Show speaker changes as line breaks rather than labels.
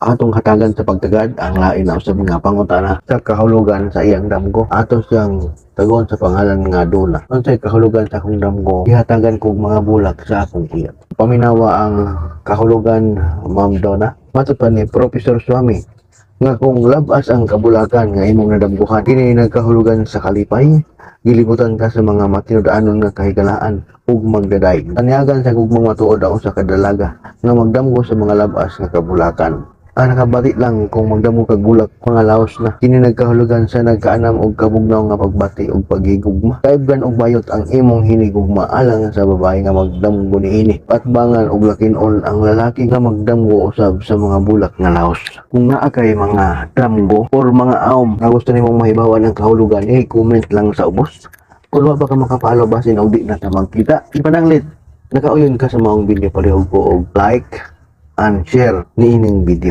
Atong hatagan sa pagtagad ang lain na usab nga pangutana sa kahulugan sa iyang damgo. Ato siyang tagon sa pangalan nga Dona. Unsay kahulugan sa akong damgo? Gihatagan kog mga bulak sa akong uyab. Paminawa ang kahulugan, Ma'am Donna. Matod pa ni Professor Swami nga kung labas ang kabulakan nga imong nadamguhan, kini nagkahulugan sa kalipay, gilibutan ka sa mga matinud-anon nga kahigalaan ug magdaday. Taniagan sa gugmang matuod ang usa ka dalaga nga magdamgo sa mga labas nga kabulakan. Ang nakabati lang kung magdamo kag bulak, mga laos na. Kini nagkahulugan sa nagkaanam og kabugnaw nga pagbati ug paghigugma. Kaibgan og bayot ang imong hinigugma alang sa babae nga magdamgo niini. Patbangan og lakinon ang lalaki nga magdamgo usab sa mga bulak nga laos. Kung naa kay mga damgo or mga awm nga gusto nimong mahibawan ang kahulugan, eh comment lang sa ubos. Kung wa pa ka makapalo, basin og di na ta magkita. Ipananglit, nakauyon ka sa maong video, palihog ko og like and share niining video.